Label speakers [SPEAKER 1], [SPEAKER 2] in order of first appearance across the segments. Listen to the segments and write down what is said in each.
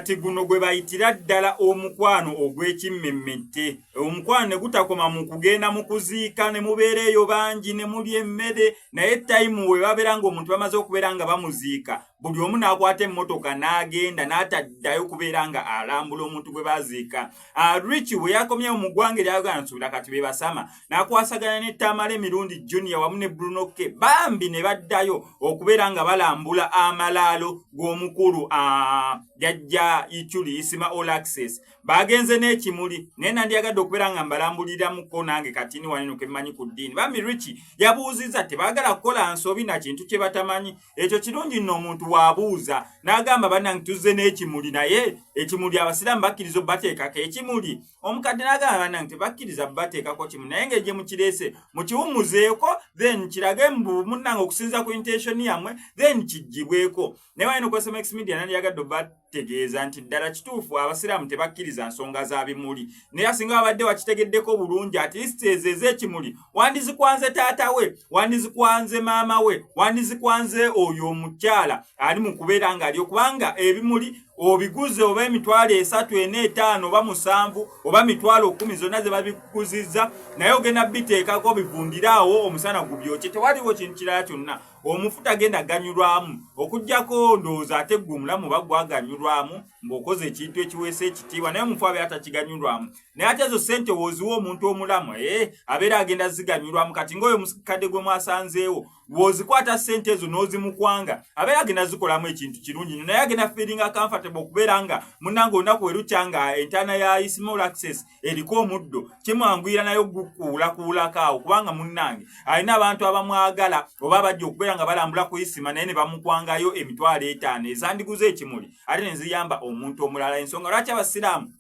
[SPEAKER 1] Kati guno gwe bayitira ddala omukwano ogw'ekimmemmette. Omukwano ne gutakoma mu kugenda mu kuziika ne mubeera eyo bangi ne mulya emmere, naye tayimu we babeera ng'omuntu bamaze okubeera nga bamuziika, buli omu n'akwata emmotoka n'agenda n'ataddayo kubeera nga alambula omuntu gwe baziika. Richie bwe yakomyewo mu ggwanga erya Uganda, nsuubira kati be basama, n'akwasaganya ne Tamale Mirundi Junior wamu ne Bruno K bambi ne baddayo okubeera nga balambula amalaalo g'omukulu Jajja Ichuli Isima All Access. Bagenze n'ekimuli, naye nandyagadde okubeera nga mbalambuliramuko nange katini waneno ke mmanyi ku ddiini. Bambi Richie yabuuzizza, tebaagala kukola nsobi na kintu kye batamanyi. Ekyo kirungi nno omuntu waabuuza n'agamba, bannange tuzze n'ekimuli, naye ekimuli abasiraamu bakkiriza obbateekako ekimuli? Omukadde n'agamba, bannange tebakkiriza bateekako kimu, naye ngeri gye mukireese mukiwummuzeeko, then kirage mbu munnange okusinza ku intention yammwe, then kiggyibweko. Naye walino ku SMX Media nandyagadde obategeeza nti ddala kituufu abasiraamu tebakkiriza nsonga za bimuli, naye asinga babadde wakitegeddeko bulungi, at least ezo ez'ekimuli wandizikwanze taata we, wandizikwanze maama we, wandizikwanze oyo omukyala ali mu kubeera ng'ali, okubanga ebimuli obiguze oba 30,000, 4, 5 oba 7 oba 10,000, zonna ze babikuzizza, naye ogenda biteekako bivundire awo omusana gubyokye. Tewaliwo kintu kirala kyonna omufu tagenda ganyulwamu okuggyako ndowooza ate ggwe omulamu oba gwaganyulwamu ng'okoze ekintu ekiweesa ekitiibwa, naye omufu abeera takiganyulwamu. Naye ate ezo ssente w'oziwa omuntu omulamu, abeera agenda ziganyulwamu. Kati ng'oyo mukadde gwe mwasanzeewo, bw'ozikwata ssente ezo n'ozimukwanga, abeera agenda zikolamu ekintu kirungi nnyo, naye agenda feelinga comfortable okubeera nga munnange olunaku we lukya nga entaana ya Isima All Access eriko omuddo, kimwanguyira naye ogukuulakuulako awo, kubanga munnange alina abantu abamwagala oba bajja okubeera nga balambula ku Isima, naye ne bamukwangayo 50,000 ezandiguze ekimuli ate ne ziyamba omuntu omulala. Ensonga lwaki abasiraamu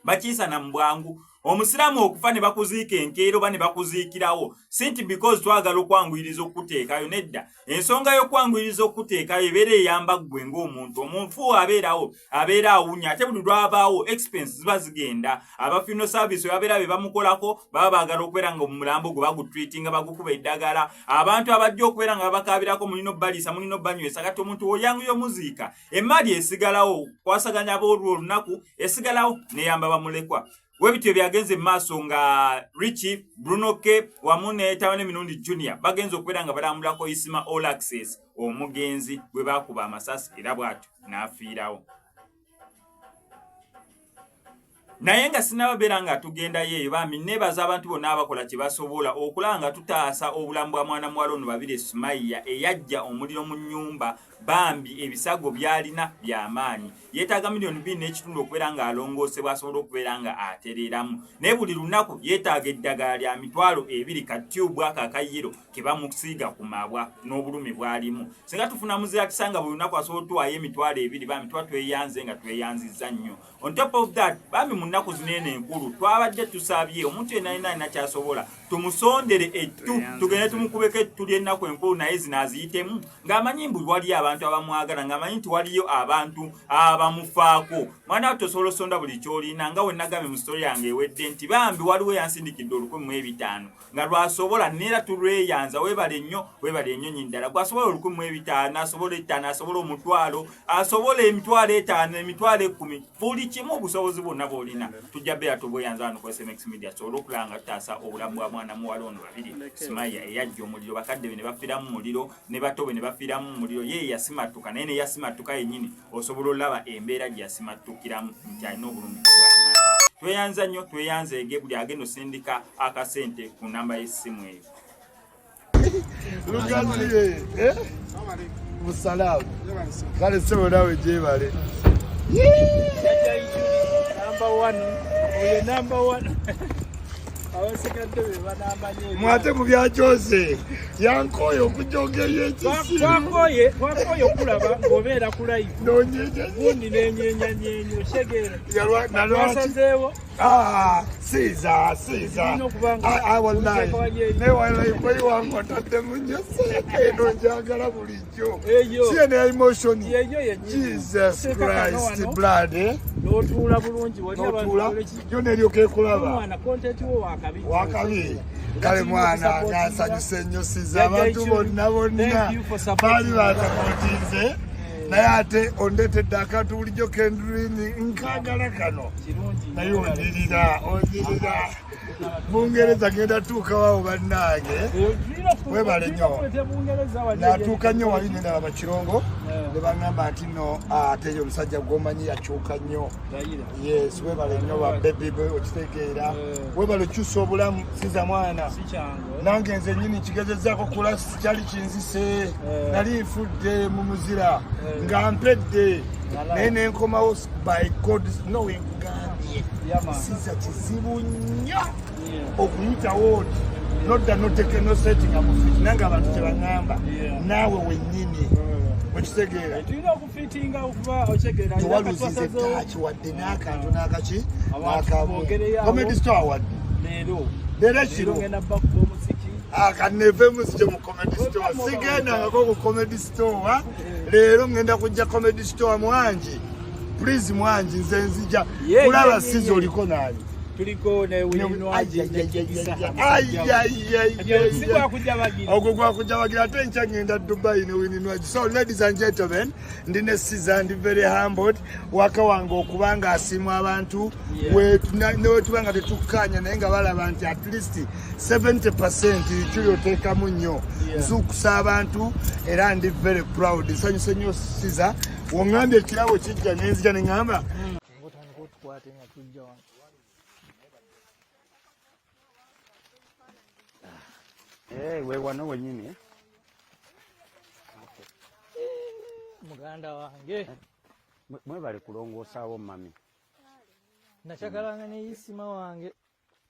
[SPEAKER 1] bakiisana mu bwangu, omusiraamu okufa ne bakuziika enkeera oba ne bakuziikirawo, si nti because twagala okwanguyiriza okukuteekayo, nedda. Ensonga y'okwanguyiriza okukuteekayo ebeera eyamba ggwe ng'omuntu. Omufu abeerawo abeera awunya, ate buli lwabaawo expense ziba zigenda. Aba funeral service babeera be bamukolako, baba baagala okubeera nga omulambo gwe bagutreatinga, bagukuba eddagala. Abantu abajja okubeera nga babakaabirako, mulina obbaliisa, mulina obbanywesa. Kati omuntu oyanguya omuziika, emaali esigalawo kwasaganya aboolwo olunaku, esigalawo neyamba bamulekwa. Webityo byagenze mu maaso nga Richie, Bruno K wamu ne Tamale Mirundi Junior bagenze okubeera nga balambulako Isima All Access, omugenzi gwe baakuba amasasi era bw'atyo n'afiirawo. Naye nga sinababeera nga tugendayo eyo, bambi neebaza abantu bonna abakola kye basobola okulaba nga tutaasa obulamu bwa mwana muwala ono Babirye Sumaiya eyajja omuliro mu nnyumba. Bambi ebisago byalina byamaanyi, yeetaaga 2.5 miliyoni okubeera ng'alongoosebwa asobole okubeera nga atereeramu, naye buli lunaku yeetaaga eddagala lya 20,000, ka tube ako akayiro ke bamusiiga ku mabwa n'obulumi bw'alimu. Singa tufuna muzira kisanga buli lunaku asobola otuwaayo 20,000, bambi tuba tweyanze nga tweyanzizza nnyo. On top of that, bambi mu nnaku zino eno enkulu twabadde tusabye omuntu yenna alina alina kyasobola tumusondere ettu, tugende tumukubeko ettu ly'ennaku enkulu, naye zino aziyitemu ng'amanyi mbu waliyo abantu abamwagala, ng'amanyi nti waliyo abantu abamufaako. Mwana wattu, osobola osonda buli ky'olina, nga we nagambye mu story yange ewedde nti bambi waliwo eyansindikidde 1,500 nga lwasobola, neera tulweyanza. Weebale nnyo, weebale nnyo nyi ddala. Gwasobola 1,500, asobola 5, asobola 100,000, asobola 50,000, 10,000, buli kimu, obusobozi bwonna bw'olina, tujja beera tubweyanza wano ku SMX Media tusobole okulaba nga tutaasa obulamu bwa mwana muwala ono Babirye Sumaya eyajja omuliro, bakadde be ne bafiiramu muliro ne bato be ne bafiiramu muliro. Ye yasimattuka, naye ne yasimattuka yennyini osobola olaba embeera gye yasimattukiramu nti alina obulumi bw'amaanyi. Tweyanza nnyo, tweyanza ege buli agenda osindika akasente ku namba y'essimu eyo.
[SPEAKER 2] Lugazi, eh? Musalamu. Kale sebo, nawe gyebale.
[SPEAKER 3] Number one. Oyo number one. Abasigadde be banamanya.
[SPEAKER 2] Mwate mu byakyose yankoye okujogera ekisiru.
[SPEAKER 3] Twakoye okulaba ng'obeera ku live.
[SPEAKER 2] Nonyeenya.
[SPEAKER 3] Gundi n'enyenyanyenyo otegeera.
[SPEAKER 2] Nalwaki?
[SPEAKER 3] Twasazeewo.
[SPEAKER 2] Ah, siiza siiza.
[SPEAKER 3] Tulina okuba nga
[SPEAKER 2] Ah, ah, wallahi.
[SPEAKER 3] omuteeka wanyenye.
[SPEAKER 2] Ne wallahi boyi wange otaddemu nnyo sente, eno njagala bulijjo.
[SPEAKER 3] Eyo.
[SPEAKER 2] Si eno ya emotion.
[SPEAKER 3] Yeyo yennyini.
[SPEAKER 2] Jesus
[SPEAKER 3] Teeka kano
[SPEAKER 2] Christ
[SPEAKER 3] wano.
[SPEAKER 2] blood, eh?
[SPEAKER 3] N'otuula bulungi wali abantu
[SPEAKER 2] N'otuula
[SPEAKER 3] bakole ki?
[SPEAKER 2] yo neryoka ekulaba.
[SPEAKER 3] Omwana content wo wakabi.
[SPEAKER 2] Wakabi. Kale mwana, nsanyuse nnyo siza abantu bonna bonna baali bansupportinze. Naye ate ondeetedde akantu bulijjo kendrini nkagala kano. Naye ondirira, ondirira. Bungereza ngenda tuukawawo bannange. Webale nnyo. Natuuka nnyo wali nendaba bakirongo ne baŋŋamba nti no ate ye omusajja gwomanyi yakyuka nnyo. Yes, webale nnyo ba baby boy okitegeera. Webale okyusa obulamu siza mwana. Nange nze nnyini nkigezezaako kula kyali kinzise. Nali nfudde mu muzira nga mpedde naye nenkomawo by God no wenkugambye siza kizibu nnyo okuyitawo oti nodda noteke nosetinga mu fiti nange abantu kyebaŋŋamba naawe wennyini okitegeera tewaluzize taaki wadde n'akantu n'akaki n'akamu comedy store wadde leero ekiro akaneve muzike mu comedy store sigendangako ku comedy store leero ngenda kujja comedy store mwangi please mwangi nze nzija kulaba siza oliko nani
[SPEAKER 3] tuliko ne
[SPEAKER 2] ogwo gwakujabagira ate enkya ngenda Dubai ne Winnie Nwagi. So ladies and gentlemen, ndi ne Siza, ndi very humbled waka wange okuba nga asiimwa abantu newetuba nga tetukkaanya naye nga balaba nti at least 70% kyuli oteekamu nnyo nzuukusa abantu era ndi very proud nsanyuse nnyo Siza wongambye ekirabo kijja nenzija ne ŋŋamba
[SPEAKER 4] We wano wenyini
[SPEAKER 5] muganda wange
[SPEAKER 4] mwebale kulongoosaawo mami
[SPEAKER 5] nakyakalanga ne Isima wange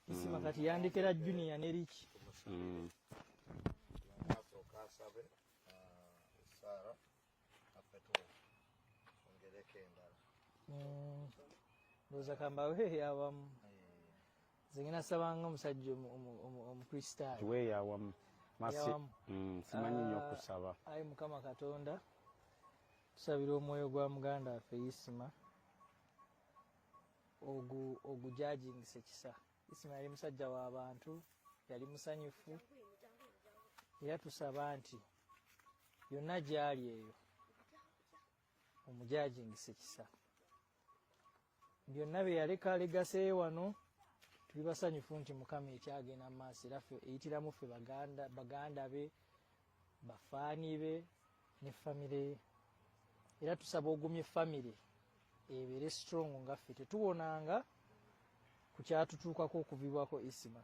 [SPEAKER 5] Isima kati yandikira Junior ne Rich ndowooza kambawe yawamu nze ngenda sabanga omusajja omukristaayo
[SPEAKER 4] tuwe yawamu simanyi nnyo okusaba.
[SPEAKER 5] Ayi Mukama Katonda, tusabira omwoyo gwa muganda waffe Isima ogujajingisa ekisa. Isima yali musajja w'abantu, yali musanyufu, era tusaba nti yonna gy'ali eyo omujajingisa ekisa. Byonna bye yaleka legaseeyo wano tuli basanyufu nti Mukama ekyagenda mu maaso era ffe eyitiramu ffe baganda be, bafaani be ne famire ye. Era tusaba ogumye famire ebeere strong nga ffe tetuwonanga ku kyatutuukako okuvibwako Isima.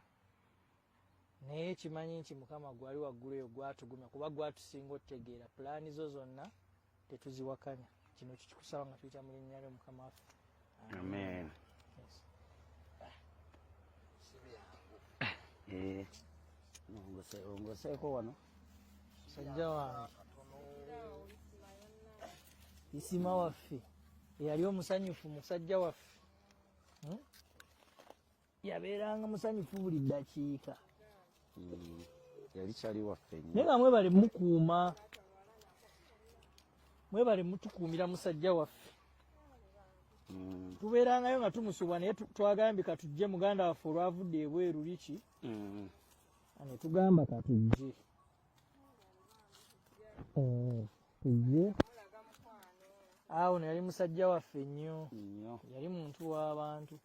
[SPEAKER 5] Naye kimanyi nti Mukama gwali waggulu eyo gwatugumya kuba gwatusinga otutegeera pulaani zo zonna tetuziwakanya. Kino kikikusaba nga tuyita mu linnya lyo Mukama waffe.
[SPEAKER 4] Amen. Ongoseeko wano
[SPEAKER 5] musajja wange Isima waffe eyali omusanyufu musajja waffe yabeeranga musanyufu buli ddakiika.
[SPEAKER 4] Yali kyali waffe nnyo.
[SPEAKER 5] Naye nga mwebale mukuuma, mwebale mutukuumira musajja waffe. Tubeerangayo nga tumusubwa naye twagambye katujje muganda waffe olwavudde ebweru liki ne tugamba katujje tujje awo no yali musajja waffe nnyo, yali muntu w'abantu.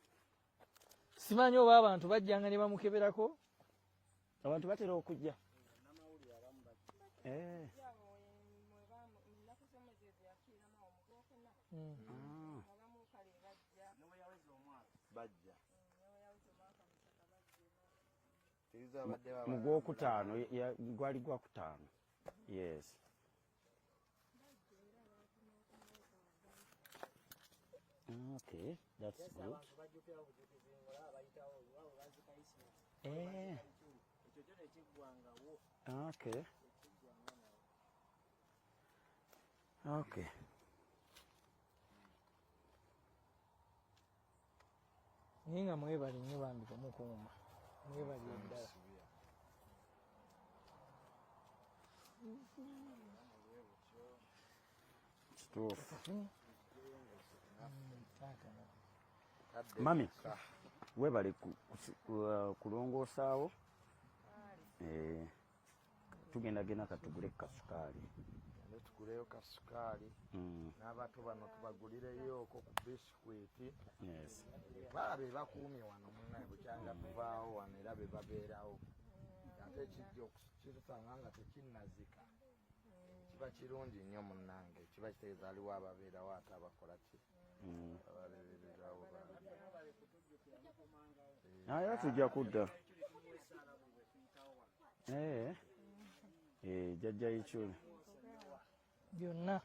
[SPEAKER 5] Simanyi oba abantu bajjanga ne bamukeberako.
[SPEAKER 4] Abantu batera okujja. Mu gwokutaano gwali gwakutaano. Yes. Okay, that's good. Okay. Okay.
[SPEAKER 5] Naye nga mwebale nnyo bambi kumukuuma, mwebale ddala.
[SPEAKER 4] Kituufu. Mami, webale kulongoosaawo. Tugenda genda katugule kasukaali.
[SPEAKER 6] Tuguleyo ka sukaali n'abato bano tubagulireyooko ku bisikwiti. Bala be bakuumye wano munnaye bukyanga tuvaawo wano era be babeerawo, ate kijja kitusanga nga tekinnazika, kiba kirungi nnyo munnange, kiba kitegeeza aliwo ababeerawo ate abakola ki, abalebererawo bambi.
[SPEAKER 4] Era tujja kudda. Eh, eh, jjajja Ichuli.
[SPEAKER 5] Byonna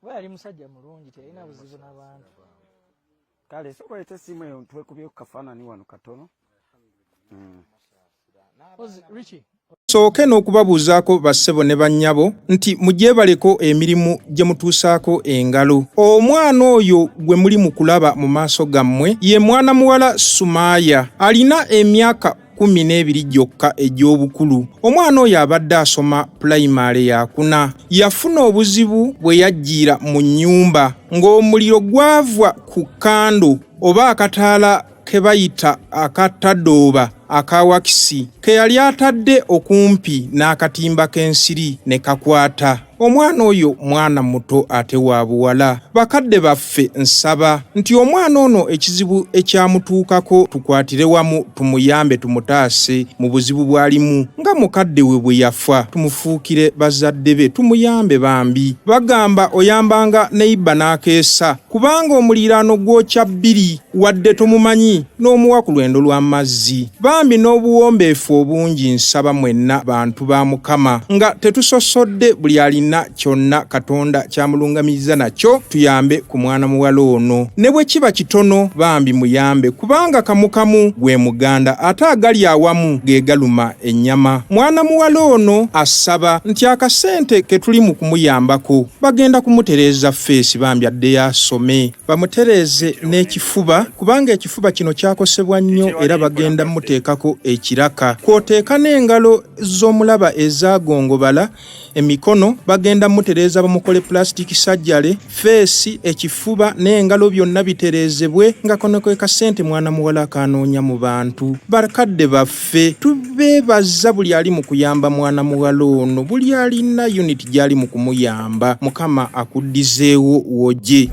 [SPEAKER 5] kuba yali musajja mulungi, teyalina buzibu n'abantu.
[SPEAKER 4] Kale sooka oleete essimu eyo twekubye ku kafaanani wano katono.
[SPEAKER 5] Richie.
[SPEAKER 7] Nsooke n'okubabuuzaako bassebo ne bannyabo nti mugyebaleko emirimu gye mutuusaako engalo. Omwana oyo gwe muli mu kulaba mu maaso gammwe ye mwana muwala Sumaaya, alina emyaka 12 gyokka egy'obukulu. Omwana oyo abadde asoma pulayimale yakuna. Yafuna obuzibu bwe yajjiira mu nnyumba ng'omuliro gwava ku kando oba akataala ke bayita akatadooba aka wakisi ke yali atadde okumpi n'akatimba k'ensiri ne kakwata. Omwana oyo mwana muto ate wa buwala. Bakadde baffe nsaba nti omwana ono ekizibu ekyamutuukako tukwatire wamu tumuyambe tumutaase mu buzibu bw'alimu nga mukadde we bwe yafa, tumufuukire bazadde be tumuyambe bambi. Bagamba oyambanga neyiba n'akeesa kubanga omuliraano gwokya bbiri wadde tomumanyi n'omuwa ku lwendo lw'amazzi. Bambi n'obuwombeefu obungi nsaba mwenna bantu ba Mukama nga tetusosodde buli alina kyonna Katonda kyamulungamiriza nakyo tuyambe ku mwana muwala ono ne bwe kiba kitono bambi muyambe kubanga kamukamu gwe muganda ate agali awamu ge galuma ennyama. Mwana muwala ono asaba nti akasente ke tuli mu kumuyambako bagenda kumutereeza feesi bambi addeyo asome, bamutereeze n'ekifuba kubanga ekifuba kino kyakosebwa nnyo era bagenda muteekako ekiraka kw'oteeka n'engalo z'omulaba ezaagongobala, emikono bagenda mutereeza bamukole plastic surgery, feesi, ekifuba n'engalo byonna bitereezebwe nga kano ke kasente mwana muwala akanoonya mu bantu. Bakadde baffe tubeebaza buli ali mu kuyamba mwana muwala ono, buli alina unit gy'ali mu kumuyamba, Mukama akuddizeewo woje.